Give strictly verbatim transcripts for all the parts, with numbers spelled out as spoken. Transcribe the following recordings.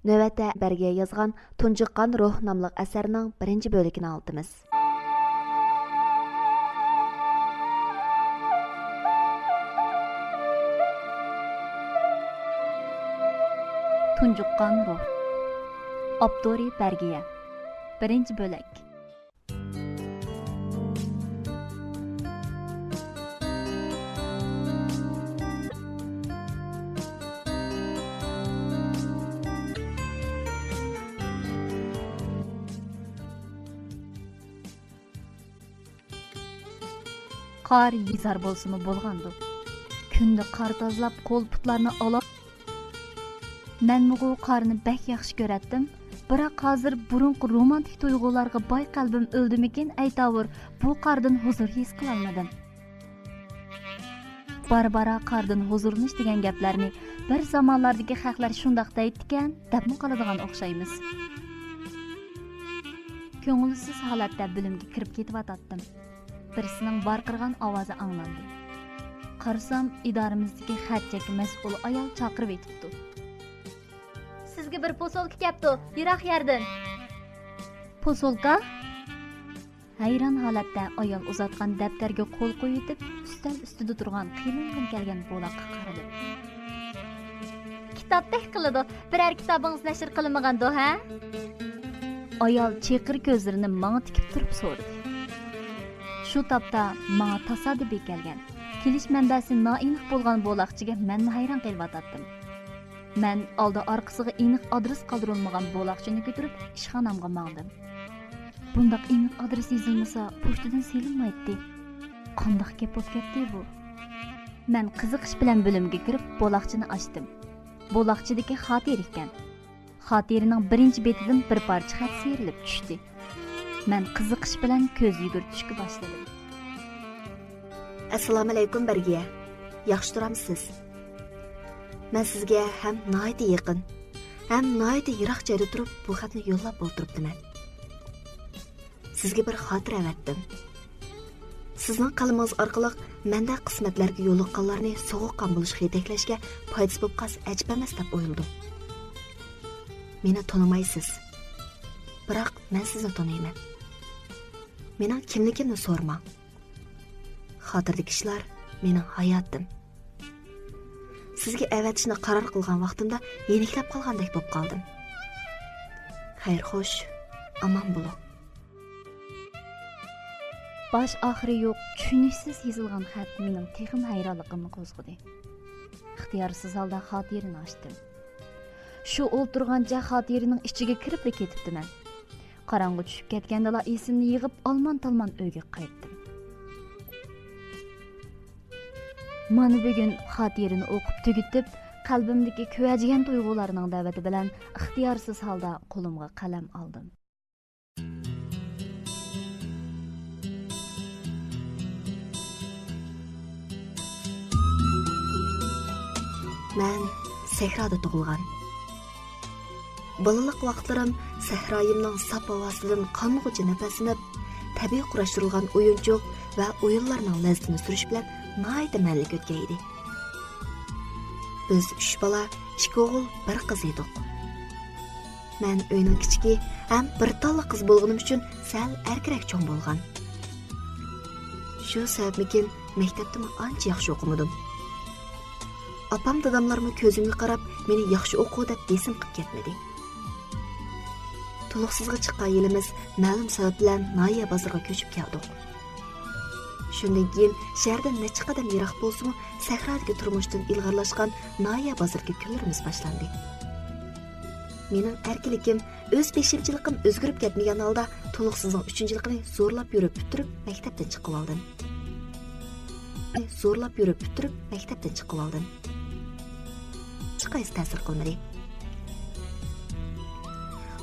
نۆۋەتتە بەرگە يازغان تۇنجۇققان روھ ناملىق ئەسەرنىڭ بىرىنچى بۆلىكىنى ئاڭلىتىمىز. تۇنجۇققان روھ. ئاپتورى بەرگىيە. بىرىنچى بۆلەك. قار يېزار بولسىمۇ بولغاندۇ. كۈندە قار تازىلاپ، قول-پۇتلارنى ئالا. مەنمۇغۇ قارنى بەك ياخشى كۆرەتتىم، بىراق ھازىر بۇرۇنقى رومانتىك تۇيغۇلارغا باي قەلبىم ئۆلدىمىكىن، ئەيتاۋۇر، بۇ قاردىن ھۇزۇر ھېس قىلالمىدىم. بارا-بارا قاردىن ھۇزۇرلىنىش دېگەن گەپلەرنى بىر زامانلاردىكى خەقلەر شۇنداق دەيدىكەن، دەپمۇ قالىدىغان ئوخشايمىز. كۆڭۈلسىز ھالەتتە بۆلۈمگە كىرىپ كېتىۋاتاتتىم. بىرسىنىڭ ۋارقىرىغان ئاۋازى ئاڭلاندى. قارىسام، ئىدارىمىزدىكى خەت چەك مەسئۇل ئايال چاقىرىۋېتىپتۇ. سىزگە بىر پوسۇلكا كەپتۇ، يىراق يەردىن. پوسۇلكا؟ ھەيران ھالەتتە ئايال ئۇزاتقان دەپتەرگە قول قويۇۋېتىپ، ئۈستەل ئۈستىدە تۇرغان قىينالغان كەلگەن بولاققا قارىدىم. كىتابتەك قىلىدۇ، بىرەر كىتابىڭىز نەشر قىلىنمىغاندۇ، ھە؟ ئايال چېقىر كۆزلىرىنى ماڭا تىكىپ تۇرۇپ سورىدى. شۇ تاپتا ماڭا تاسادىپىي كەلگەن، كېلىش مەنبەسى نائېنىق بولغان بولاقچىگە مەنمۇ ھەيران قېلىۋاتاتتىم. مەن ئالدى ئارقىسىغا ئېنىق ئادرېس قالدۇرۇلمىغان بولاقچىنى كۆتۈرۈپ ئىشخانامغا ماڭدىم. بۇنداق ئېنىق ئادرېس يېزىلمىسا، پوچتىدىن سېلىنمايتتى. قانداق گەپ بولۇپ كەتتى بۇ؟ مەن قىزىقىش بىلەن بۆلۈمگە كىرىپ، بولاقچىنى ئاچتىم. بولاقچىدىكى خاتىرە ئىكەن. خاتىرىنىڭ بىرىنچى بېتىدىن بىر پارچە خەت سىيرىلىپ چۈشتى. مەن قىزىقىش بىلەن كۆز يۈگۈرتۈشكە باشلىدىم. ئەسسالامۇئەلەيكۇم، بەرگىيە. ياخشى تۇرامسىز؟ مەن سىزگە ھەم ناھايىتى يېقىن، ھەم ناھايىتى يىراق جايدا تۇرۇپ بۇ خەتنى يوللاپ ئولتۇرۇپتىمەن. سىزگە بىر خاتىرە ئەۋەتتىم. سىزنىڭ قەلىمىڭىز ئارقىلىق مەندەك قىسمەتلەرگە يولۇققانلارنى سوغۇققان بولۇشقا يېتەكلەشكە پايدىسى بولۇپ قالسا ئەجەب ئەمەس دەپ ئويلىدىم. مېنى تونۇمايسىز. بىراق مەن سىزنى تونۇيمەن. مېنىڭ كىملىكىمنى سورىماڭ. خاتىرىدىكى ئىشلار مېنىڭ ھاياتىم. سىزگە ئەۋەتىشنى قارار قىلغان ۋاقتىمدا يېنىكلەپ قالغاندەك بولۇپ قالدىم. خەير خوش، ئامان بولۇڭ. باش ئاخىرى يوق، چۈشىنىشسىز يېزىلغان خەت مېنىڭ تېخىمۇ ھەيرانلىقىمنى قوزغىدى. ئىختىيارسىز ھالدا خاتىرىنى ئاچتىم. شۇ ئولتۇرغانچە خاتىرىنىڭ ئىچىگە كىرىپلا كېتىپتىمەن. قاراڭغۇ چۈشۈپ كەتكەندىلا ئېسىمنى يىغىپ، ئالمان-تالمان ئۆيگە قايتتىم. مانا بۈگۈن خاتىرىنى ئوقۇپ تۈگىتىپ، قەلبىمدىكى كۆۋەجىگەن تۇيغۇلارنىڭ دەۋىتى بىلەن ئىختىيارسىز ھالدا قولۇمغا قەلەم ئالدىم. مەن سەھرادا تۇغۇلغان. بالىلىق ۋاقىتلىرىم سەھرايىمنىڭ ساپ ھاۋاسىدىن قانغۇچە نەپەسلىنىپ، تەبىئىي قۇراشتۇرۇلغان ئويۇنچۇق ۋە ئويۇنلارنىڭ لەززىتىنى سۈرۈش بىلەن ناھايىتى مەنىلىك ئۆتكەن ئىدى. بىز ئۈچ بالا، ئىككى ئوغۇل، بىر قىز ئىدۇق. مەن ئۆينىڭ كىچىكى ھەم بىر تاللا قىز بولغىنىم ئۈچۈن سەل ئەركىرەك چوڭ بولغان. شۇ سەۋەبمىكىن، مەكتەپتىمۇ ئانچە ياخشى ئوقۇمىدىم. ئاپام داداملارمۇ كۆزۈمگە قاراپ، مېنى ياخشى ئوقۇ دەپ بېسىم قىپ كەتمىدى. تولۇقسىزغا چىققان يىلىمىز مەلۇم سەۋەب بىلەن ناھىيە بازىرىغا كۆچۈپ كەلدۇق. شۇندىن كېيىن شەھەردىن نەچچە قەدەم يىراق بولسىمۇ، سەھرادىكى تۇرمۇشتىن ئىلغارلاشقان ناھىيە بازىرىدىكى كۈنلىرىمىز باشلاندى. مېنىڭ ئەركىنلىكىم، ئۆز بېشىمچىلىقىم ئۆزگىرىپ كەتمىگەن ھالدا، تولۇقسىزنىڭ ئۈچىنچىلىكىنى زورلاپ يۈرۈپ پۈتتۈرۈپ، مەكتەپتىن چىقىۋالدىم. زورلاپ يۈرۈپ پۈتتۈرۈپ، مەكتەپتىن چىقىۋالدىم. ھېچقايسى تەسىر قىلمىدى.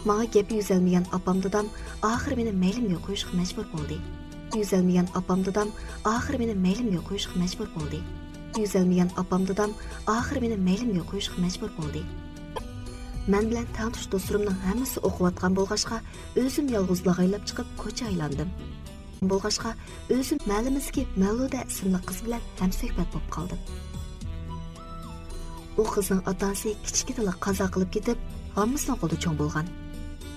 ماڭا گەپى يۈزەلمىگەن ئاپام دادام ئاخىرى مېنى مەيلىمگە قويۇشقا مەجبۇر بولدى. يۈزەلمىگەن ئاپام دادام ئاخىرى مېنى مەيلىمگە قويۇشقا مەجبۇر بولدى. يۈزەلمىگەن ئاپام دادام ئاخىرى مېنى مەيلىمگە قويۇشقا مەجبۇر بولدى. مەن بىلەن تەڭتۇش دوستلىرىمنىڭ ھەممىسى ئوقۇۋاتقان بولغاچقا، ئۆزۈم يالغۇز لاغايلاپ چىقىپ كوچا ئايلاندىم. بولغاچقا، ئۆزۈم مەھەللىمىزدىكى مەۋلۇدە ئىسىملىك قىز بىلەن ھەمسۆھبەت بولۇپ قالدىم. ئۇ قىزنىڭ ئاتا-ئانىسى كىچىكىدىلا قازا قىلىپ كېتىپ، ھاممىسىنىڭ قولىدا چوڭ بولغان.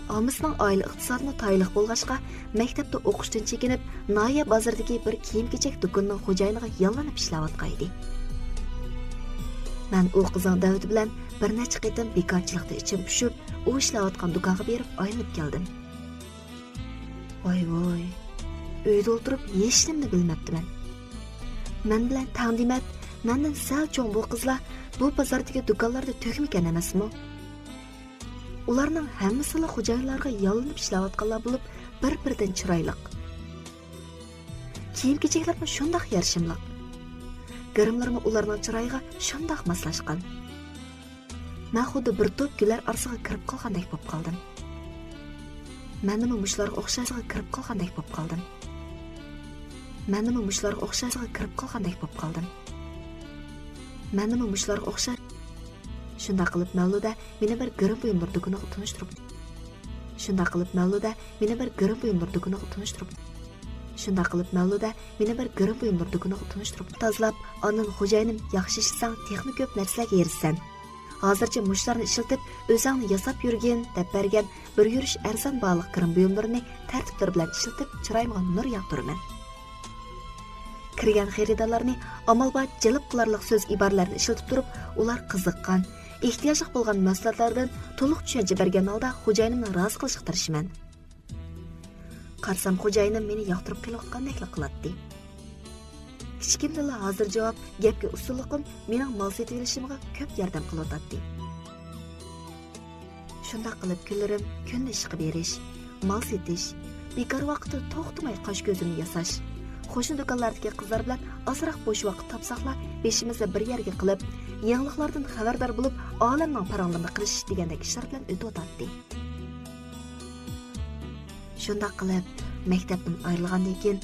ھاممىسىنىڭ ئائىلە ئىقتىسادىمۇ تايىنلىق بولغاچقا، مەكتەپتە ئوقۇشتىن چېكىنىپ، ناھىيە بازىرىدىكى بىر كىيىم-كېچەك دۇكىنىنىڭ خوجايىنىغا ياللىنىپ ئىشلەۋاتقان ئىدى. مەن ئۇ قىزنىڭ دەۋىتى بىلەن بىر نەچچە قېتىم بىكارچىلىقتا ئىچىم پۇشۇپ، ئۇ ئىشلەۋاتقان دۇكانغا بېرىپ ئايلىنىپ كەلدىم. ۋاي ۋاي، ئۆيدە ئولتۇرۇپ ھېچنېمىنى بىلمەپتىمەن. مەن بىلەن تەڭ دېمەت، مەندىن سەل چوڭ بۇ قىزلار بۇ بازاردىكى دۇكانلاردا تۆكمىكەن ئەمەسمۇ؟ ئۇلارنىڭ ھەممىسىلا خوجايىنلارغا ياللىنىپ ئىشلەۋاتقانلار بولۇپ، بىر-بىرىدىن چىرايلىق. كىيىم-كېچەكلىرىمۇ شۇنداق يارىشىملىق. گىرىملىرىمۇ ئۇلارنىڭ چىرايىغا شۇنداق ماسلاشقان. مەن خۇددى بىر توپ گۈللەر ئارىسىغا كىرىپ قالغاندەك بولۇپ قالدىم. مەنمۇ مۇشۇلارغا ئوخشاش كىرىپ قالغاندەك بولۇپ قالدىم. مەنمۇ مۇشۇلارغا ئوخشاش كىرىپ قالغاندەك بولۇپ قالدىم. مەنمۇ مۇشۇلارغا ئوخشاش. شۇنداق قىلىپ مەۋلۇدە مېنى بىر گىرىم بۇيۇملىرى دۇكىنىغا تونۇشتۇرۇپ. شۇنداق قىلىپ مەۋلۇدە مېنى بىر گىرىم بۇيۇملىرى دۇكىنىغا تونۇشتۇرۇپ. شۇنداق قىلىپ مەۋلۇدە مېنى بىر گىرىم بۇيۇملىرى دۇكىنىغا تونۇشتۇرۇپ. تازىلاپ، ئاندىن خوجايىنىم ياخشى ئىشلىسەڭ تېخىمۇ كۆپ نەرسىلەرگە ئېرىشىسەن. ھازىرچە مۇشۇلارنى ئىشلىتىپ ئۆزۈڭنى ياساپ يۈرگىن دەپ بەرگەن بىر يۈرۈش ئەرزان باھالىق گىرىم بۇيۇملىرىنى تەرتىپلىرى بىلەن ئىشلىتىپ چىرايىمغا نۇر ياغدۇرىمەن. كىرگەن خېرىدارلارنى ئامال بار جەلپ قىلارلىق سۆز ئىبارىلەرنى ئىشلىتىپ تۇرۇپ، ئۇلار قىزىققان، ئېھتىياجلىق بولغان مەھسۇلاتلاردىن تولۇق چۈشەنچە بەرگەن ھالدا خوجايىنىمنى رازى قىلىشقا تىرىشىمەن. قارىسام، خوجايىنىم مېنى ياقتۇرۇپ قېلىۋاتقاندەكلا قىلاتتى. كىچىكىمدىلا ھازىر جاۋاب، گەپكە ئۇستىلىقىم مېنىڭ مال سېتىۋېلىشىمغا كۆپ ياردەم قىلىۋاتاتتى. شۇنداق قىلىپ كۈنلىرىم كۈندە ئىشقا بېرىش، مال سېتىش، بىكار ۋاقىتتا توختىماي قاش-كۆزۈمنى ياساش، قوشنا دۇكانلاردىكى قىزلار بىلەن ئازراق بوش ۋاقىت تاپساقلا بېشىمىزنى بىر يەرگە قىلىپ، يېڭىلىقلاردىن خەۋەردار بولۇپ، ئالەمنىڭ پاراڭلىرىنى قىلىش دېگەندەك ئىشلار بىلەن ئۆتۈۋاتاتتى. شۇنداق قىلىپ، مەكتەپتىن ئايرىلغاندىن كېيىن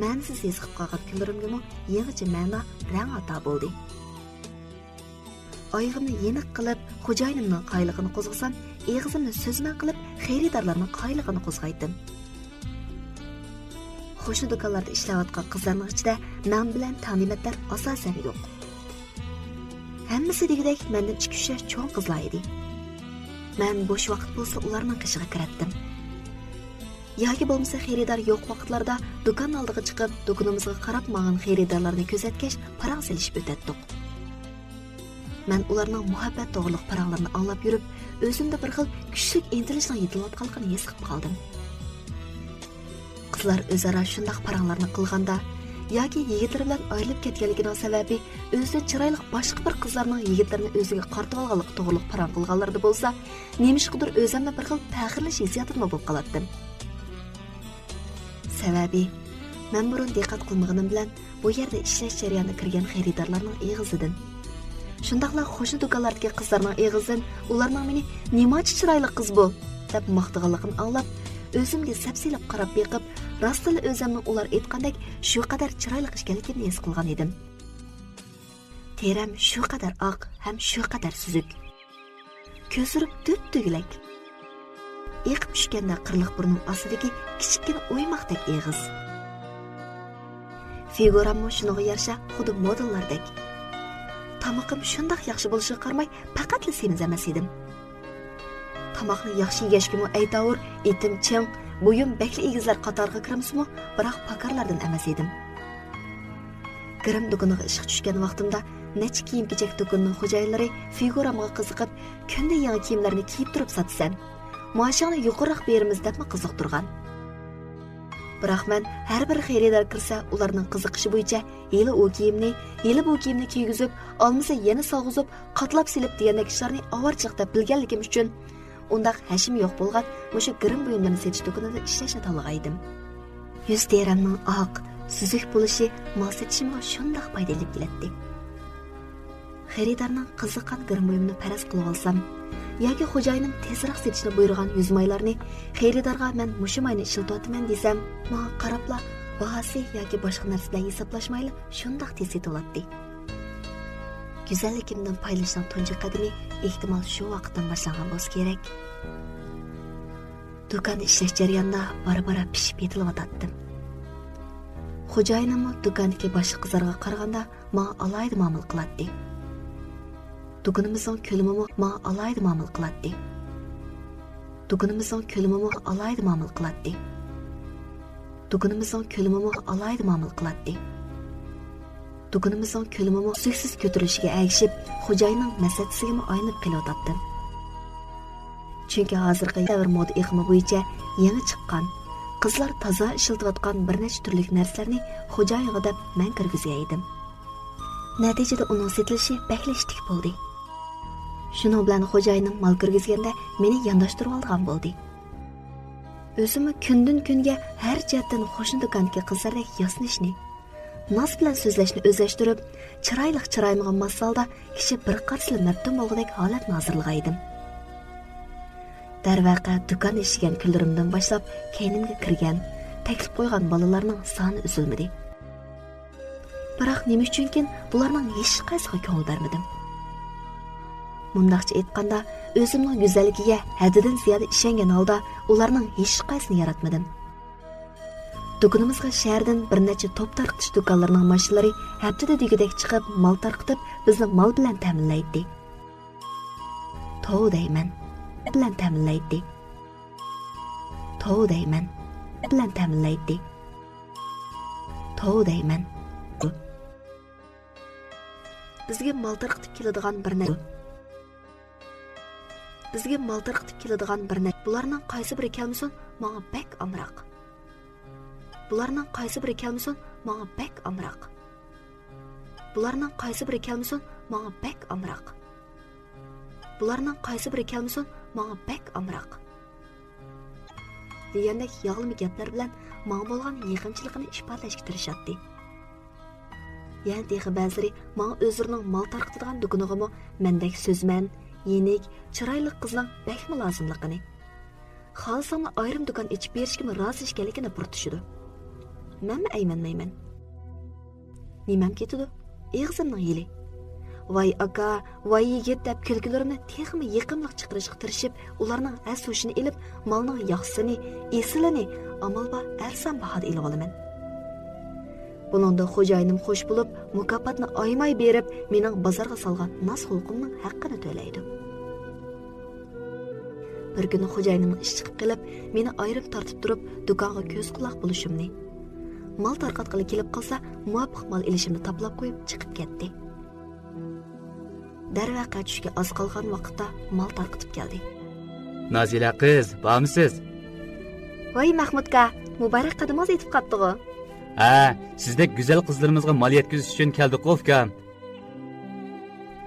مەنىسىز ھېس قىلىپ قالغان كۈنلىرىمگىمۇ يېڭىچە مەنا، رەڭ ئاتا بولدى. ئايىغىمنى يېنىك قىلىپ، خوجايىنىمنىڭ قايىللىقىنى قوزغىسام، ئېغىزىمنى سۈزمە قىلىپ، خېرىدارلارنىڭ قايىللىقىنى قوزغايتتىم. قوشنا دۇكانلاردا ئىشلەۋاتقان قىزلارنىڭ ئىچىدە مەن بىلەن تەڭ نېمەتلەر ئاساسەن يوق. ھەممىسى دېگۈدەك مەندىن ئىككى-ئۈچ ياش چوڭ قىزلار ئىدى. مەن بوش ۋاقىت بولسا ئۇلارنىڭ قېشىغا كىرەتتىم. ياكى بولمىسا خېرىدار يوق ۋاقىتلاردا دۇكان ئالدىغا چىقىپ، دۇكىنىمىزغا قاراپ ماڭغان خېرىدارلارنى كۆزەتكەچ پاراڭ سېلىشىپ ئۆتەتتۇق. مەن ئۇلارنىڭ مۇھەببەت توغرىلىق پاراڭلىرىنى ئاڭلاپ يۈرۈپ، ئۆزۈمدە بىر خىل كۈچلۈك ئىنتىلىشنىڭ يېتىلىۋاتقانلىقىنى ھېس قىلىپ قالدىم. قىزلار ئۆزئارا شۇنداق پاراڭلارنى قىلغاندا ياكى يىگىتلىرى بىلەن ئايرىلىپ كەتكەنلىكىنىڭ سەۋەبى ئۆزىدىن چىرايلىق باشقا بىر قىزلارنىڭ يىگىتلىرىنى ئۆزىگە قارىتىۋالغانلىقى توغرىلىق پاراڭ قىلغانلىرىدا بولسا، نېمىشقىدۇر ئۆزۈمنى بىر خىل پەخىرلىنىش ھېسسىياتىدىمۇ بولۇپ قالاتتىم. سەۋەبى، مەن بۇرۇن دىققەت قىلمىغىنىم بىلەن بۇ يەردە ئىشلەش جەريانىدا كىرگەن خېرىدارلارنىڭ ئېغىزىدىن، شۇنداقلا قوشنا دۇكانلاردىكى قىزلارنىڭ ئېغىزىدىن ئۇلارنىڭ مېنى «نېمانچە چىرايلىق قىز بۇ!» دەپ ماختىغانلىقىنى ئاڭلاپ، ئۆزۈمگە سەپسېلىپ قاراپ بېقىپ، راستتىنلا ئۆزۈمنىڭ ئۇلار ئېيتقاندەك شۇ قەدەر چىرايلىق ئىكەنلىكىمنى ھېس قىلغان ئىدىم. تېرەم شۇ قەدەر ئاق ھەم شۇ قەدەر سۈزۈك. كۆزلىرىم دۈپدۈگىلەك. ئېقىپ چۈشكەندە قىرلىق بۇرنۇم ئاستىدىكى كىچىككىنە ئويماقتەك ئېغىز. فىگۇراممۇ شۇنىڭغا يارىشا خۇددى مودېللاردەك. تامىقىم شۇنداق ياخشى بولۇشىغا قارىماي، پەقەتلا سېمىز ئەمەس ئىدىم. تاماقنى ياخشى يېگەچكىمۇ ئەيتاۋۇر، ئېتىم چىڭ، بويۇم بەكلا ئېگىزلەر قاتارىغا كىرمىسىمۇ، بىراق پاكارلاردىن ئەمەس ئىدىم. گىرىم دۇكىنىغا ئىشقا چۈشكەن ۋاقتىمدا نەچچە كىيىم-كېچەك دۇكىنىنىڭ خوجايىنلىرى فىگۇرامغا قىزىقىپ، كۈندە يېڭى كىيىملەرنى كىيىپ تۇرۇپ ساتىسەن، مائاشىڭنى يۇقىرىراق بېرىمىز دەپمۇ قىزىقتۇرغان. بىراق مەن ھەر بىر خېرىدار كىرسە، ئۇلارنىڭ قىزىقىشى بويىچە ھېلى ئۇ كىيىمنى، ھېلى بۇ كىيىمنى كىيگۈزۈپ، ئالمىسا يەنە سالغۇزۇپ، قاتلاپ سېلىپ دېگەندەك ئىشلارنى ئاۋارىچىلىق دەپ بىلگەنلىكىم ئۈچۈن، ئۇنداق ھەشىمى يوق بولغان مۇشۇ گىرىم بۇيۇملىرىنى سېتىش دۇكىنىدا ئىشلەشنى تاللىغان ئىدىم. يۈز تېرەمنىڭ ئاق، سۈزۈك بولۇشى مال سېتىشىمغا شۇنداق پايدا ئېلىپ كېلەتتى. خېرىدارنىڭ قىزىققان گىرىم بۇيۇمىنى پەرەز قىلىۋالسام ياكى خوجايىنىم تېزراق سېتىشنى بۇيرۇغان يۈز مايلارنى خېرىدارغا مەن مۇشۇ ماينى ئىشلىتىۋاتىمەن دېسەم، ماڭا قاراپلا باھاسى ياكى باشقا نەرسە بىلەن ھېسابلاشمايلا شۇنداق تېز سېتىۋالاتتى. گۈزەللىكىمدىن پايدىلىنىشنىڭ تۇنجى قەدىمى ئېھتىمال شۇ ۋاقىتتىن باشلانغان بولسا كېرەك. دۇكاندا ئىشلەش جەريانىدا بارا-بارا پىشىپ يېتىلىۋاتاتتىم. خوجايىنىممۇ دۇكاندىكى باشقا قىزلارغا قارىغاندا ماڭا ئالاھىدە مۇئامىلە قىلاتتى. دۇكىنىمىزنىڭ كۆلىمىمۇ ماڭا ئالاھىدە مۇئامىلە قىلاتتى. دۇكىنىمىزنىڭ كۆلىمىمۇ ئالاھىدە مۇئامىلە قىلاتتى. دۇكىنىمىزنىڭ كۆلىمىمۇ ئالاھىدە مۇئامىلە قىلاتتى. دۇكىنىمىزنىڭ كۆلىمىمۇ ئۈزلۈكسىز كۆتۈرۈلۈشىگە ئەگىشىپ، خوجايىننىڭ مەسلىھەتچىسىگىمۇ ئايلىنىپ قېلىۋاتاتتىم. چۈنكى ھازىرقى دەۋر مودا ئېقىمى بويىچە يېڭى چىققان، قىزلار تازا ئىشلىتىۋاتقان بىر نەچچە تۈرلۈك نەرسىلەرنى خوجايىنغا دەپ مەن كىرگۈزگەن ئىدىم. نەتىجىدە ئۇنىڭ سېتىلىشى بەكلا ئىتتىك بولدى. شۇنىڭ بىلەن خوجايىنىم مال كىرگۈزگەندە مېنى يانداشتۇرۇۋالىدىغان بولدى. ئۆزۈممۇ كۈندىن-كۈنگە ھەر جەھەتتىن قوشنا دۇكاندىكى قىزلاردەك ياسىنىشنى، ناز بىلەن سۆزلەشنى ئۆزلەشتۈرۈپ، چىرايلىق چىرايىمغا ماس ھالدا كىشى بىر قارىسىلا مەپتۇن بولغۇدەك ھالەتنى ھازىرلىغان ئىدىم. دەرۋەقە، دۇكان ئىشلىگەن كۈنلىرىمدىن باشلاپ كەينىمگە كىرگەن، تەكلىپ قويغان بالىلارنىڭ سانى ئۈزۈلمىدى. بىراق نېمە ئۈچۈنكىن بۇلارنىڭ ھېچقايسىغا كۆڭۈل بەرمىدىم. مۇنداقچە ئېيتقاندا، ئۆزۈمنىڭ گۈزەللىكىگە ھەددىدىن زىيادە ئىشەنگەن ھالدا ئۇلارنىڭ ھېچقايسىنى ياراتمىدىم. دۇكىنىمىزغا شەھەردىن بىر نەچچە توپ تارقىتىش دۇكانلىرىنىڭ ماشىنىلىرى ھەپتىدە دېگۈدەك چىقىپ، مال تارقىتىپ، بىزنى مال بىلەن تەمىنلەيتتى. توۋا دەيمەن. بىلەن تەمىنلەيتتى. توۋا دەيمەن. بىلەن تەمىنلەيتتى. توۋا دەيمەن. بىزگە مال تارقىتىپ كېلىدىغان بىر نەچچە، بىزگە مال تارقىتىپ كېلىدىغان بىر نەچچە، بۇلارنىڭ قايسى بىرى كەلمىسۇن، ماڭا بەك ئامراق. بۇلارنىڭ قايسى بىرى كەلمىسۇن، ماڭا بەك ئامراق. بۇلارنىڭ قايسى بىرى كەلمىسۇن، ماڭا بەك ئامراق. بۇلارنىڭ قايسى بىرى كەلمىسۇن، ماڭا بەك ئامراق. دېگەندەك ياغلىما گەپلەر بىلەن ماڭا بولغان يېقىنچىلىقىنى ئىپادىلەشكە تىرىشاتتى. يەنە تېخى بەزىلىرى ماڭا ئۆزلىرىنىڭ مال تارقىتىدىغان دۇكىنىغىمۇ مەندەك سۆزمەن، يېنىك، چىرايلىق قىزنىڭ بەكمۇ لازىملىقىنى، خالىساڭلا ئايرىم دۇكان ئېچىپ بېرىشكىمۇ رازى ئىكەنلىكىنى پۇرىتىشىدۇ. مەنمۇ ئەيمەنمەيمەن. نېمەم كېتىدۇ؟ ئېغىزىمنىڭ يېلى. ۋاي ئاكا، ۋاي يىگىت دەپ كۈلكىلىرىمنى تېخىمۇ يېقىملىق چىقىرىشقا تىرىشىپ، ئۇلارنىڭ ھەس-ھوشىنى ئېلىپ، مالنىڭ ياخشىسىنى، ئېسىلىنى ئامال بار ئەرزان باھادا ئېلىۋالىمەن. بۇنىڭدا خوجايىنىم خوش بولۇپ، مۇكاپاتنى ئايىماي بېرىپ، مېنىڭ بازارغا سالغان ناز-خۇلقۇمنىڭ ھەققىنى تۆلەيدۇ. بىر كۈنى خوجايىنىمنىڭ ئىشى چىقىپ قېلىپ، مېنى ئايرىم تارتىپ تۇرۇپ، دۇكانغا كۆز-قۇلاق بولۇشۇمنى، مال تارقاتقىلى كېلىپ قالسا، مۇۋاپىق مال ئېلىشىمنى تاپىلاپ قويۇپ چىقىپ كەتتى. دەرۋەقە، چۈشكە ئاز قالغان ۋاقىتتا مال تارقىتىپ كەلدى. نازىلە قىز، بارمىسىز؟ ۋاي مەخمۇتكا، مۇبارەك قەدىمىڭىز يېتىپ قاپتىغۇ؟ ھە، سىزدەك گۈزەل قىزلىرىمىزغا مال يەتكۈزۈش ئۈچۈن كەلدۇققۇ، ئۇكام.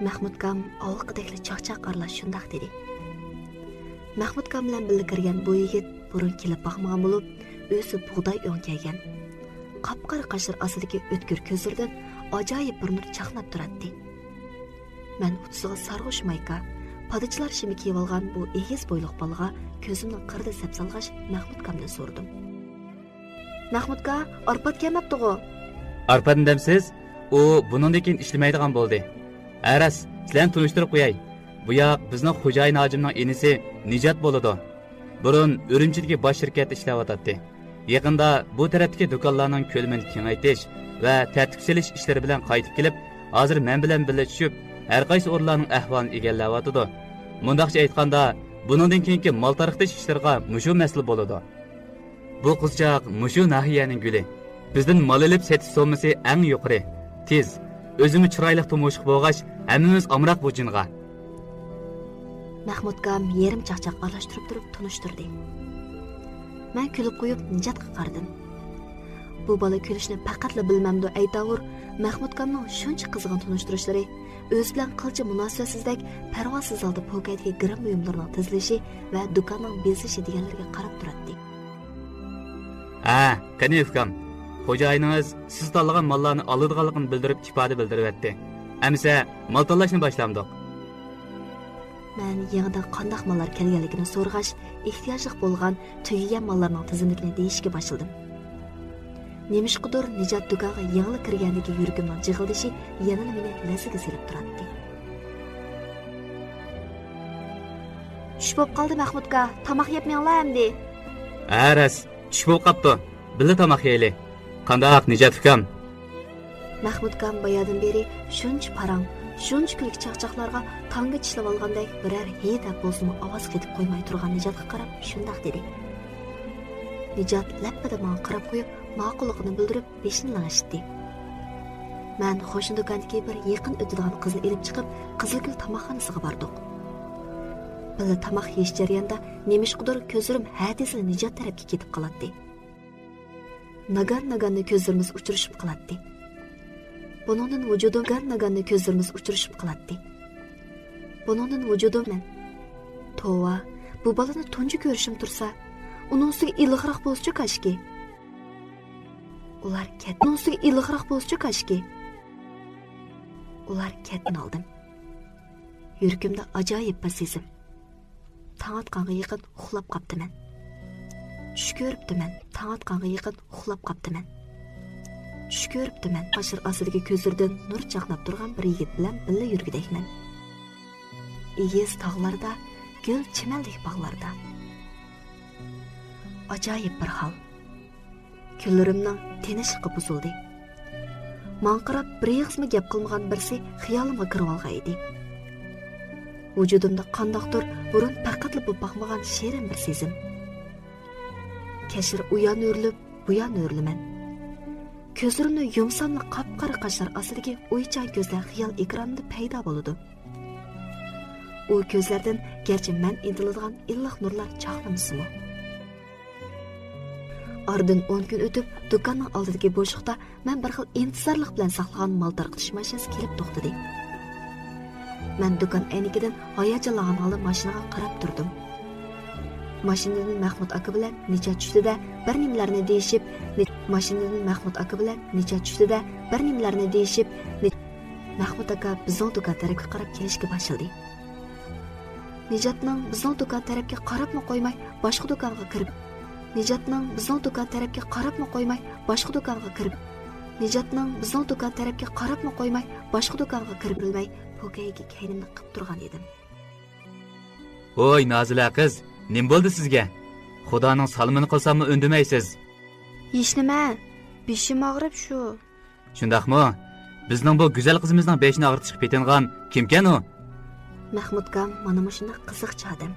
مەخمۇتكام ئاۋۋالقىدەكلا چاقچاق ئارىلاش شۇنداق دېدى. مەخمۇتكام بىلەن بىللە كىرگەن بۇ يىگىت بۇرۇن كېلىپ باقمىغان بولۇپ، ئۆزى بۇغداي ئۆڭ كىيگەن. قاپقارا قاشلىرى ئاستىدىكى ئۆتكۈر كۆزلىرىدىن ئاجايىپ بىر نۇر چاقناپ تۇراتتى. مەن ئۇچىسىغا سارغۇچ مايكا، پادىچىلار شىمى كىيىۋالغان بۇ ئېگىز بويلۇق بالىغا كۆزۈمنىڭ قىرىدا سەپسالغاچ، مەخمۇتكامدىن سورىدىم. مەخمۇتكا، ئارپاد كەلمەپتىغۇ؟ ئارپادنى دەمسىز؟ ئۇ بۇنىڭدىن كېيىن ئىشلىمەيدىغان بولدى. ھە راست، سىلەرنى تونۇشتۇرۇپ قوياي. بۇ ياق بىزنىڭ خوجايىن ھاجىمنىڭ ئىنىسى نىجات بولىدۇ. بۇرۇن ئۈرۈمچىدىكى باش شىركەتتە ئىشلەۋاتاتتى. يېقىندا بۇ تەرەپتىكى دۇكانلارنىڭ كۆلىمىنى كېڭەيتىش ۋە تەرتىپكە سېلىش ئىشلىرى بىلەن قايتىپ كېلىپ، ھازىر مەن بىلەن بىللە چۈشۈپ، ھەرقايسى ئورۇنلارنىڭ ئەھۋالىنى ئىگىلەۋاتىدۇ. مۇنداقچە ئېيتقاندا، بۇنىڭدىن كېيىنكى مال تارقىتىش ئىشلىرىغا مۇشۇ مەسئۇل بولىدۇ. بۇ قىزچاق مۇشۇ ناھىيەنىڭ گۈلى. بىزدىن مال ئېلىپ سېتىش سوممىسى ئەڭ يۇقىرى. تېز، ئۆزىمۇ چىرايلىق تۇرمۇشلۇق بولغاچ، ھەممىمىز ئامراق بۇ جىنغا. مەخمۇتكام يېرىم چاقچاق ئارىلاشتۇرۇپ تۇرۇپ تونۇشتۇردى. مەن كۈلۈپ قويۇپ نىجاتقا قارىدىم. بۇ بالا كۈلۈشنى پەقەتلا بىلمەمدۇ ئەيتاۋۇر، مەخمۇتكامنىڭ شۇنچە قىزغىن تونۇشتۇرۇشلىرى، ئۆزى بىلەن قىلچە مۇناسىۋەتسىزدەك پەرۋاسىز ھالدا پوكەيدىكى گىرىم بۇيۇملىرىنىڭ تىزىلىشى ۋە دۇكاننىڭ بېزىلىشى دېگەنلىرىگە قاراپ تۇراتتى. ھە، قېنى ئۇكام، خوجايىنىڭىز سىز تاللىغان ماللارنى ئالىدىغانلىقىنى بىلدۈرۈپ ئىپادە بىلدۈرۈۋەتتى. ئەمىسە مال تاللاشنى باشلامدۇق؟ مەن يېڭىدىن قانداق ماللار كەلگەنلىكىنى سورىغاچ، ئېھتىياجلىق بولغان تۈگىگەن ماللارنىڭ تىزىملىكىنى دېيىشكە باشلىدىم. نېمىشقىدۇر نىجات دۇكانغا يېڭىلا كىرگەندىكى يۈرىكىمنىڭ جىغىلدىشى يەنىلا مېنى لەرزىگە سېلىپ تۇراتتى. چۈش بولۇپ قالدى مەخمۇتكا، تاماق يەپ مېڭىڭلار ئەمدى. ھە راست، چۈش بولۇپ قاپتۇ. بىللە تاماق يەيلى. قانداق نىجات ئۇكام؟ مەخمۇتكام بايادىن بېرى شۇنچە پاراڭ، شۇنچە كۈلكە چاقچاقلارغا تاڭگا چىشلىۋالغاندەك بىرەر ھى دەپ بولسىمۇ ئاۋاز قېتىپ قويماي تۇرغان نىجاتقا قاراپ شۇنداق دېدى. نىجات لەپپىدە ماڭا قاراپ قويۇپ، ماقۇللۇقىنى بىلدۈرۈپ، بېشىنى لىڭشىتتى. مەن قوشنا دۇكاندىكى بىر يېقىن ئۆتىدىغان قىزنى ئېلىپ چىقىپ، قىزىلگۈل تاماقخانىسىغا باردۇق. بىللە تاماق يېيىش جەريانىدا نېمىشقىدۇر كۆزلىرىم ھە دېسىلا نىجات تەرەپكە كېتىپ قالاتتى. ناگان-ناگاننى كۆزلىرىمىز ئۇچرىشىپ قالاتتى. بۇنىڭدىن ۋۇجۇدۇم، ناگان-ناگاننى كۆزلىرىمىز ئۇچرىشىپ قالاتتى. بۇنىڭدىن ۋۇجۇدۇم مەن. توۋا، بۇ بالىنى تۇنجى كۆرۈشۈم تۇرسا، ئۇنىڭ ئۈستىگە ئىللىقراق بولسىچۇ كاشكى. ئۇلار كەت-، ئۇنىڭ ئۈستىگە ئىللىقراق بولسىچۇ كاشكى. ئۇلار كەتتىن ئالدىم. يۈرىكىمدە ئاجايىپ بىر سېزىم. تاڭ ئاتقانغا يېقىن ئۇخلاپ قاپتىمەن. چۈش كۆرۈپتىمەن، تاڭ ئاتقانغا يېقىن ئۇخلاپ قاپتىمەن. چۈش كۆرۈپتىمەن، قاشلىرى ئاستىدىكى كۆزلىرىدىن نۇر چاقناپ تۇرغان بىر يىگىت بىلەن بىللە يۈرگۈدەكمەن. ئېگىز تاغلاردا، گۈل چىمەنلىك باغلاردا. ئاجايىپ بىر ھال. كۈنلىرىمنىڭ تىنچلىقى بۇزۇلدى. ماڭا قاراپ بىر ئېغىزمۇ گەپ قىلمىغان بىرسى خىيالىمغا كىرىۋالغان ئىدى. ۋۇجۇدۇمدا قانداقتۇر بۇرۇن پەقەتلا بولۇپ باقمىغان شېرىن بىر سېزىم. كەچلىرى ئۇيان ئۆرۈلۈپ، بۇيان ئۆرۈلىمەن. كۆزلىرىمنى يۇمساملا قاپقارا قاشلار ئاستىدىكى ئويچان كۆزلەر خىيال ئېكرانىمدا پەيدا بولىدۇ. ئۇ كۆزلەردىن گەرچە مەن ئىنتىلىدىغان ئىللىق نۇرلار چاقنىمىسىمۇ. ئارىدىن ئون كۈن ئۆتۈپ، دۇكاننىڭ ئالدىدىكى بوشلۇقتا مەن بىر خىل ئىنتىزارلىق بىلەن ساقلىغان مال تارقىتىش ماشىنىسى كېلىپ توختىدى. مەن دۇكان ئەينىكىدىن ھاياجانلانغان ھالدا ماشىنىغا قاراپ تۇردۇم. ماشىنىدىن مەخمۇت ئاكا بىلەن نىجات چۈشتى-دە، بىر نېمىلەرنى دېيىشىپ، نى-، ماشىنىدىن مەخمۇت ئاكا بىلەن نىجات چۈشتى-دە، بىر نېمىلەرنى دېيىشىپ، نى-، مەخمۇت ئاكا بىزنىڭ دۇكان تەرەپكە قاراپ كېلىشكە باشلىدى. نىجاتنىڭ بىزنىڭ دۇكان تەرەپكە قاراپمۇ قويماي، باشقا دۇكانغا كىرىپ، نىجاتنىڭ بىزنىڭ دۇكان تەرەپكە قاراپمۇ قويماي، باشقا دۇكانغا كىرىپ، نىجاتنىڭ بىزنىڭ دۇكان تەرەپكە قاراپمۇ قويماي، باشقا دۇكانغا كىرىپ بىلمەي، پوكەيگە كەينىمنى قىپ تۇرغان ئىدىم. ھوي، نازىلە قىز، نېمە بولدى سىزگە؟ خۇدانىڭ سالىمىنى قىلساممۇ ئۈندىمەيسىز. ھېچنېمە، بېشىم ئاغرىپ شۇ. شۇنداقمۇ؟ بىزنىڭ بۇ گۈزەل قىزىمىزنىڭ بېشىنى ئاغرىتىشقا پېتىنغان كىمكەن ئۇ؟ مەخمۇتكام مانا مۇشۇنداق قىزىقچى ئادەم.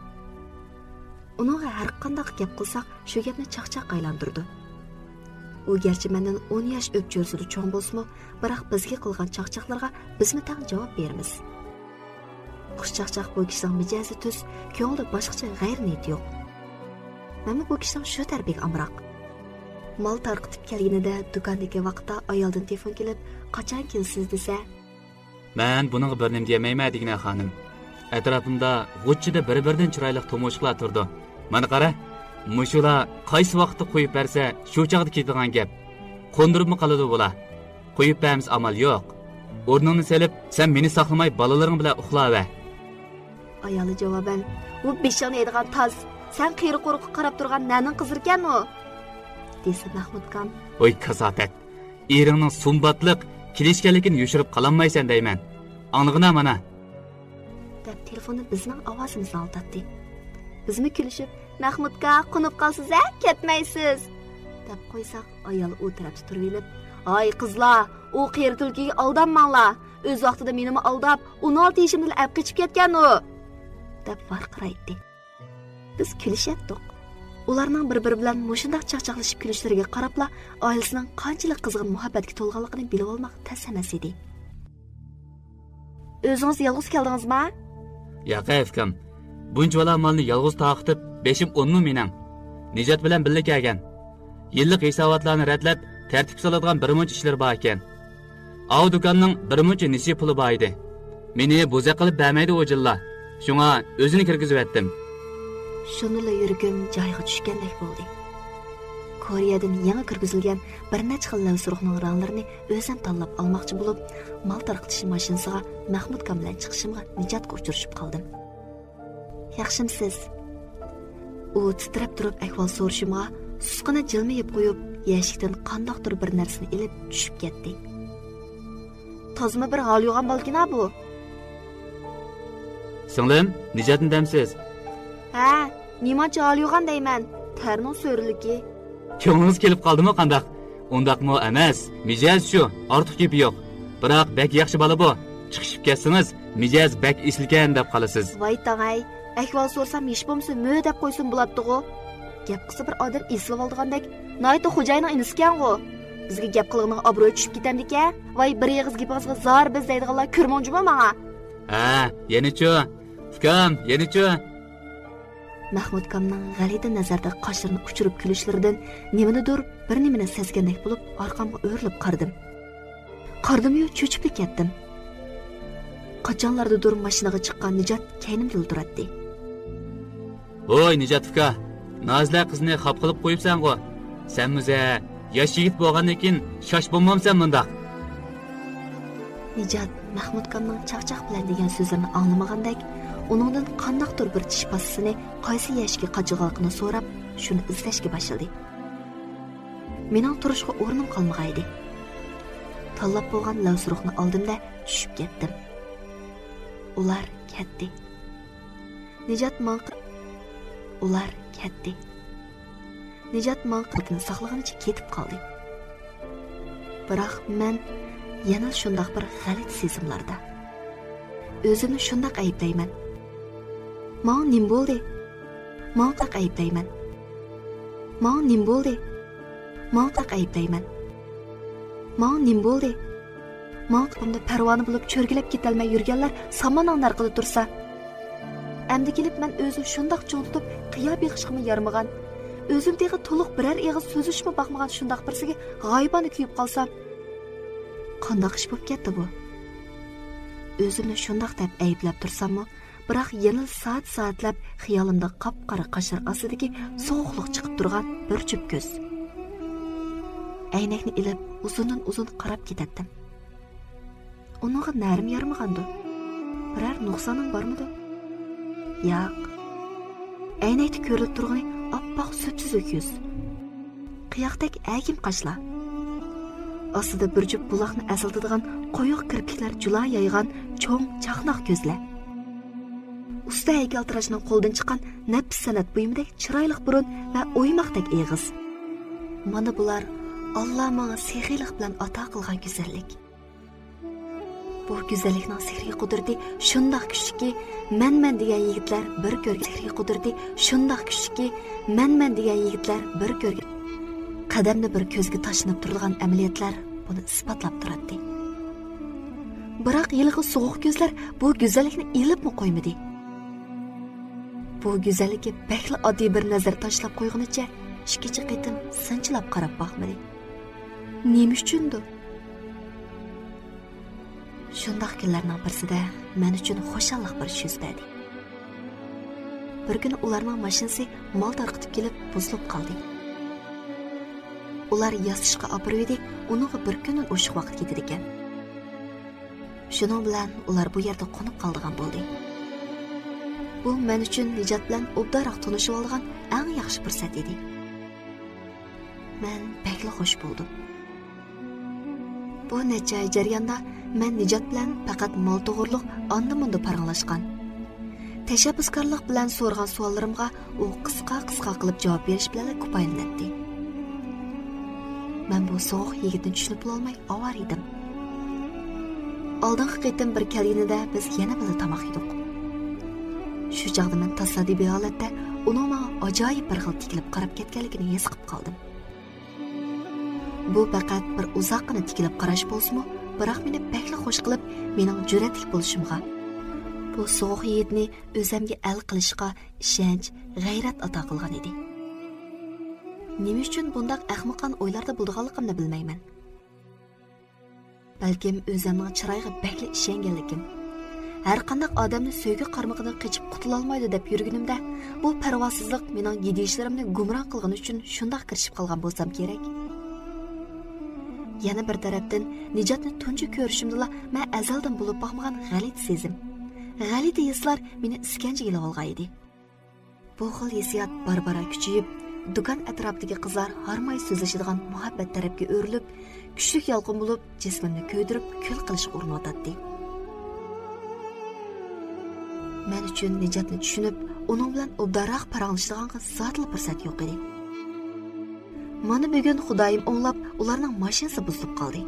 ئۇنىڭغا ھەرقانداق گەپ قىلساق، شۇ گەپنى چاقچاققا ئايلاندۇرىدۇ. ئۇ گەرچە مەندىن ئون ياش ئۆپچۆرىسىدە چوڭ بولسىمۇ، بىراق بىزگە قىلغان چاقچاقلىرىغا بىزمۇ تەڭ جاۋاب بېرىمىز. قۇش چاقچاق بۇ كىشىنىڭ مىجەزى تۈز، كۆڭلىدە باشقىچە غەيرىي نىيىتى يوق. مەنمۇ بۇ كىشىنىڭ شۇ تەرىپىگە ئامراق. مال تارقىتىپ كەلگىنىدە دۇكاندىكى ۋاقىتتا ئايالدىن تېلېفون كېلىپ، قاچان كېلىسىز دېسە، مەن بۇنىڭغا بىر نېمە دېيەلمەيمەن، دېگىنە خانىم. ئەتراپىمدا غۇچچىدا بىر-بىرىدىن چىرايلىق تۇمۇشۇقلار تۇرىدۇ. مانا قارا، مۇشۇلار قايسى ۋاقىتتا قويۇپ بەرسە، شۇ چاغدا كېتىدىغان گەپ. قوندۇرۇپمۇ قالىدۇ بۇلار. قويۇپ بەرمىسە ئامال يوق. ئورنۇڭنى سېلىپ، سەن مېنى ساقلىماي بالىلىرىڭ بىلەن ئۇخلاۋەر. ئايالى جاۋابەن، ئۇ بېشىڭنى يەيدىغان تاز، سەن قېرى قورۇققا قاراپ تۇرغان نەنىڭ قىزىركەن ئۇ؟ دېسە مەخمۇتكام، ھوي كاساپەت، ئېرىڭنىڭ سۇمباتلىق، كېلىشكەنلىكىنى يوشۇرۇپ قالالمايسەن دەيمەن. ئاڭلىغىنا مانا. دەپ تېلېفوندا بىزنىڭ ئاۋازىمىزنى ئالداتتى. بىزمۇ كۈلۈشۈپ، مەخمۇتكا، قونۇپ قالسىز ھە، كەتمەيسىز، دەپ قويساق، ئايال ئۇ تەرەپتە تۇرۇۋېلىپ، ھاي قىزلار، ئۇ قېرى تۈلكىگە ئالدانماڭلار، ئۆز ۋاقتىدا مېنىمۇ ئالداپ، ئون ئالتە يېشىمدىلا ئەپ قېچىپ كەتكەن ئۇ، دەپ ۋارقىرايتتى. بىز كۈلۈشەتتۇق. ئۇلارنىڭ بىر-بىرى بىلەن مۇشۇنداق چاقچاقلىشىپ كۈلۈشلىرىگە قاراپلا، ئائىلىسىنىڭ قانچىلىك قىزغىن مۇھەببەتكە تولغانلىقىنى بىلىۋالماق تەس ئەمەس ئىدى. ئۆزىڭىز يالغۇز كەلدىڭىزما؟ ياق ئەي ئۇكام، بۇنچىۋالا مالنى يالغۇز تارقىتىپ، بېشىم ئۇنمۇ مېنىڭ. نىجات بىلەن بىللە كەلگەن. يىللىق ھېساباتلارنى رەتلەپ، تەرتىپكە سالىدىغان بىر مۇنچە ئىشلىرى بار ئىكەن. ئاۋۇ دۇكاننىڭ بىر مۇنچە نېسىپ پۇلى بار ئىدى. مېنى بوزەك قىلىپ بەرمەيدۇ ئۇ جىنلار. شۇڭا ئۆزىنى كىرگۈزۈۋەتتىم. شۇندىلا يۈرىكىم جايىغا چۈشكەندەك بولدى. كورېيەدىن يېڭى كىرگۈزۈلگەن بىر نەچچە خىل لەۋسۇرۇخنىڭ رەڭلىرىنى ئۆزۈم تاللاپ ئالماقچى بولۇپ، مال تارقىتىش ماشىنىسىغا مەخمۇتكام بىلەن چىقىشىمغا نىجاتقا ئۇچرىشىپ قالدىم. ياخشىمسىز؟ ئۇ تىترەپ تۇرۇپ ئەھۋال سورىشىمغا سۇسقىنا جىلمىيىپ قويۇپ، يەشىكتىن قانداقتۇر بىر نەرسىنى ئېلىپ چۈشۈپ كەتتى. تازىمۇ بىر ھالىيوغان بالىكىنا بۇ. سىڭلىم، نىجاتنى دەمسىز؟ ھە، نېمانچە ھالىيوغان دەيمەن، تەرنىڭ سۆرىلىكى. كۆڭلىڭىز كېلىپ قالدىمۇ قانداق؟ ئۇنداقمۇ ئەمەس، مىجەز شۇ، ئارتۇق گېپى يوق. بىراق بەك ياخشى بالا بۇ، چىقىشىپ كەتسىڭىز، مىجەز بەك ئېسىلكەن دەپ قالىسىز. ۋاي تاڭاي، ئەھۋال سورىسام ھېچ بولمىسا مۆ دەپ قويسىمۇ بولاتتىغۇ. گەپ قىلسا بىر ئادەم ئېسىلىۋالىدىغاندەك، ناھايىتى خوجايىنىڭ ئىنىسىكەنغۇ. بىزگە گەپ قىلغىنىڭ ئابرۇيى چۈشۈپ كېتەمدىكەن. ۋاي، بىر ئېغىز گېپىڭىزگە زار بىز دەيدىغانلار كۆرمەڭ جۇمۇ ماڭا. ھە، يەنىچۇ؟ ئۇكام، يەنىچۇ؟ مەھمۇدكامنىڭ غەلىتە نەزەردە قاشلىرىنى ئۇچۇرۇپ كۈلۈشلىرىدىن نېمىنىدۇر، بىر نېمىنى سەزگەندەك بولۇپ، ئارقامغا ئۆرۈلۈپ قارىدىم. قارىدىميۇ، چۆچۈپلا كەتتىم. قاچانلاردىدۇر ماشىنىغا چىققان نىجات كەينىمدىلا تۇراتتى. ۋوي، نىجات ئۇكا، نازىلە قىزنى خاپا قىلىپ قويۇپسەنغۇ. سەن مۇزە، ياش يىگىت بولغاندىن كېيىن شاش بولمامسەن مۇنداق؟ نىجات مەھمۇدكامنىڭ چاقچاق بىلەن دېگەن سۆزلىرىنى ئاڭلىمىغاندەك، ئۇنىڭدىن قانداقتۇر بىر چىش پاسسىسىنى قايسى يەشىككە قاچىغانلىقىنى سوراپ، شۇنى ئىزدەشكە باشلىدى. مېنىڭ تۇرۇشقا ئورنۇم قالمىغانىدى. تاللاپ بولغان لەۋسۇرۇقنى ئالدىم-دە، چۈشۈپ كەتتىم. ئۇلار كەتتى. نىجات ماڭا قا-، ئۇلار كەتتى. نىجات ماڭا قىلىقىنى ساقلىغىنىچە كېتىپ قالدى. بىراق مەن يەنىلا شۇنداق بىر غەلىتە سېزىملاردا. ئۆزۈمنى شۇنداق ئەيىبلەيمەن. ماڭا نېمە بولدى؟ ماڭا قاق ئەيىبلەيمەن. ماڭا نېمە بولدى؟ ماڭا قاق ئەيىبلەيمەن. ماڭا نېمە بولدى؟ ماڭا قاقىمدا پەرۋانە بولۇپ چۆرگىلەپ كېتەلمەي يۈرگەنلەر ساماننىڭ نارقىدا تۇرسا. ئەمدى كېلىپ مەن ئۆزىنى شۇنداق چوڭ تۇتۇپ قىيا بېقىشقىمۇ يارىمىغان، ئۆزۈم تېخى تولۇق بىرەر ئېغىز سۆزلىشىپمۇ باقمىغان شۇنداق بىرسىگە غايىبانە كۆيۈپ قالسام. قانداق ئىش بولۇپ كەتتى بۇ؟ ئۆزۈمنى شۇنداق دەپ ئەيىبلەپ تۇرساممۇ، بىراق يەنىلا سائەت-سائەتلەپ خىيالىمدا قاپقارا قاشلار ئاستىدىكى سوغۇقلۇق چىقىپ تۇرغان بىر جۈپ كۆز. ئەينەكنى ئېلىپ ئۇزۇندىن ئۇزۇن قاراپ كېتەتتىم. ئۇنىڭغا نەرىم يارىمىغاندۇ؟ بىرەر نۇقسانىڭ بارمىدۇ؟ ياق. ئەينەكتە كۆرۈلۈپ تۇرغىنى ئاپئاق سۈپسۈزۈك يۈز. قىياقتەك ئەگىم قاشلار. ئاستىدا بىر جۈپ بۇلاقنى ئەسلىتىدىغان قويۇق كىرپىكلەر جۇلا يايغان چوڭ چاقناق كۆزلەر. ئۇستا ھەيكەلتىراشنىڭ قولىدىن چىققان نەپىس سەنئەت بۇيۇمىدەك چىرايلىق بۇرۇن ۋە ئويماقتەك ئېغىز. مانا بۇلار ئاللا ماڭا سېخىيلىق بىلەن ئاتا قىلغان گۈزەللىك. بۇ گۈزەللىكنىڭ سېھرىي قۇدرىتى شۇنداق كۈچلۈككى، مەن-مەن دېگەن يىگىتلەر بىر كۆرگەن. سېھرىي قۇدرىتى شۇنداق كۈچلۈككى، مەن-مەن دېگەن يىگىتلەر بىر كۆرگەن. قەدەمنى بىر كۆزگە تاشلىنىپ تۇرىدىغان ئەمەلىيەتلەر بۇنى ئىسپاتلاپ تۇراتتى. بىراق ھېلىقى سوغۇق كۆزلەر بۇ گۈزەللىكنى ئېلىپمۇ قويمىدى. بۇ گۈزەللىككە بەكلا ئاددىي بىر نەزەر تاشلاپ قويغىنىچە ئىككىنچى قېتىم سىنچىلاپ قاراپ باقمىدى. نېمە ئۈچۈندۇ؟ شۇنداق كۈنلەرنىڭ بىرسىدە مەن ئۈچۈن خۇشاللىق بىر ئىش يۈز بەردى. بىر كۈنى ئۇلارنىڭ ماشىنىسى مال تارقىتىپ كېلىپ بۇزۇلۇپ قالدى. ئۇلار ياسىتىشقا ئاپىرىۋىدى، ئۇنىڭغا بىر كۈندىن ئوشۇق ۋاقىت كېتىدىكەن. شۇنىڭ بىلەن ئۇلار بۇ يەردە قونۇپ قالىدىغان بولدى. بۇ مەن ئۈچۈن نىجات بىلەن ئوبدانراق تونۇشۇۋالىدىغان ئەڭ ياخشى پۇرسەت ئىدى. مەن بەكلا خوش بولدۇم. بۇ نەچچە ئاي جەرياندا مەن نىجات بىلەن پەقەت مال توغرۇلۇق ئاندا-مۇندا پاراڭلاشقان. تەشەببۇسكارلىق بىلەن سورىغان سوئاللىرىمغا ئۇ قىسقا-قىسقا قىلىپ جاۋاب بېرىش بىلەنلا كۇپايىلىنەتتى. مەن بۇ سوغۇق يىگىتنى چۈشىنىپ بولالماي ئاۋارە ئىدىم. ئالدىنقى قېتىم بىر كەلگىنىدە بىز يەنە بىللە تاماق يېدۇق. شۇ چاغدا مەن تاسادىپىي ھالەتتە ئۇنىڭ ماڭا ئاجايىپ بىر خىل تىكىلىپ قاراپ كەتكەنلىكىنى ھېس قىلىپ قالدىم. بۇ پەقەت بىر ئۇزاققىنا تىكىلىپ قاراش بولسىمۇ، بىراق مېنى بەكلا خوش قىلىپ، مېنىڭ جۈرئەتلىك بولۇشۇمغا، بۇ سوغۇق يىگىتنى ئۆزەمگە ئەل قىلىشقا ئىشەنچ، غەيرەت ئاتا قىلغان ئىدى. نېمە ئۈچۈن بۇنداق ئەخمىقانە ئويلاردا بولىدىغانلىقىمنى بىلمەيمەن. بەلكىم ئۆزەمنىڭ چىرايىغا بەكلا ئىشەنگەنلىكىم. ھەرقانداق ئادەمنى سۆيگۈ قارمىقىدىن قېچىپ قۇتۇلالمايدۇ دەپ يۈرگىنىمدە، بۇ پەرۋاسىزلىق مېنىڭ گىدىشلىرىمنى گۇمران قىلغىنى ئۈچۈن شۇنداق كىرىشىپ قالغان بولسام كېرەك. يەنە بىر تەرەپتىن، نىجاتنى تۇنجى كۆرۈشۈمدىلا مەن ئەزەلدىن بولۇپ باقمىغان غەلىتە سېزىم، غەلىتە ھېسلار مېنى ئىسكەنجىگە ئېلىۋالغان ئىدى. بۇ خىل ھېسسىيات بارا-بارا كۈچىيىپ، دۇكان ئەتراپىدىكى قىزلار ھارماي سۆزلىشىدىغان مۇھەببەت تەرەپكە ئۆرۈلۈپ، كۈچلۈك يالقۇن بولۇپ، جىسمىمنى كۆيدۈرۈپ، كۈل قىلىشقا ئۇرۇنۇۋاتاتتى. مەن ئۈچۈن نىجاتنى چۈشىنىپ، ئۇنىڭ بىلەن ئوبدانراق پاراڭلىشىدىغانغا زادىلا پۇرسەت يوق ئىدى. مانا بۈگۈن خۇدايىم ئوڭلاپ، ئۇلارنىڭ ماشىنىسى بۇزۇلۇپ قالدى.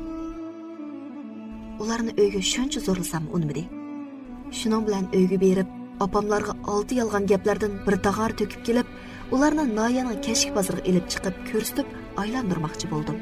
ئۇلارنى ئۆيگە شۇنچە زورلىساممۇ ئۇنىمىدى. شۇنىڭ بىلەن ئۆيگە بېرىپ، ئاپاملارغا ئالتە يالغان گەپلەردىن بىر تاغار تۆكۈپ كېلىپ، ئۇلارنى ناھىيەنىڭ كەچلىك بازىرىغا ئېلىپ چىقىپ كۆرسىتىپ ئايلاندۇرماقچى بولدۇم.